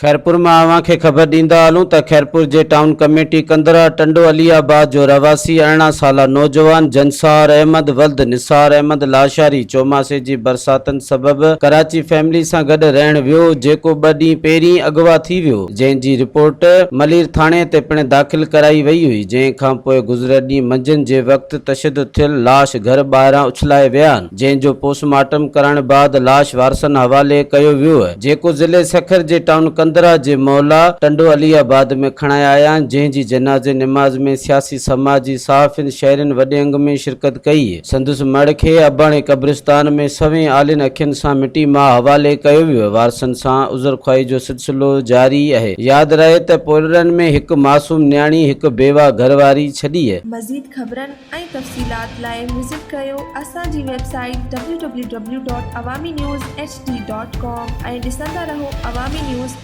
خيرپور مان اوهان کي خبر ڏيندا هلون ته خيرپور جي ٽائون ڪميٽي ڪنڌرا ٽنڊو علي آباد جو رهواسي 18 سالا نوجوان جنسار احمد ولد نثار احمد لاشاري چوماسي جي برساتن سبب ڪراچي فيملي سان گڏ رهڻ ويو جيڪو ٻه ڏينهن پهرين اغوا ٿي ويو جنهن جي رپورٽ ملير ٿاڻي تي پڻ داخل ڪرائي وئي هئي جنهن کانپوء گذريل ڏينهن منجهند جي وقت تشدد ٿيل لاش گهر ٻاهران اڇلائي ويا آهن جنهن جو پوسٽ مارٽم ڪرائڻ بعد لاش وارثن حوالي ڪيو ويو جيڪو ضلعي سکر جي ٽائون ڪنڌرا جي محلا ٽنڊو علي آباد ۾ کڻائي آيا آهن جنهن جي جنازي نماز ۾ سياسي سماجي صحافين شهرين وڏي انگ ۾ شرڪت ڪئي. سندس مڙهه کي اباڻي قبرستان ۾ سوين آلين اکين سان مٽي ماء حوالي ڪيو ويو. وارثن سان عذرخواهي جو سلسلو جاري اهي. ياد رهي ته پوئلڙن ۾ هڪ معصوم نياڻي هڪ بيواهه گهر واري ڇڏي. مزيد خبرن ۽ تفصيلات لاء وزٽ ڪريو اسان جي website W W W dot Awami news H D dot com ۽ ڏسندا رهو عوامي نيوز.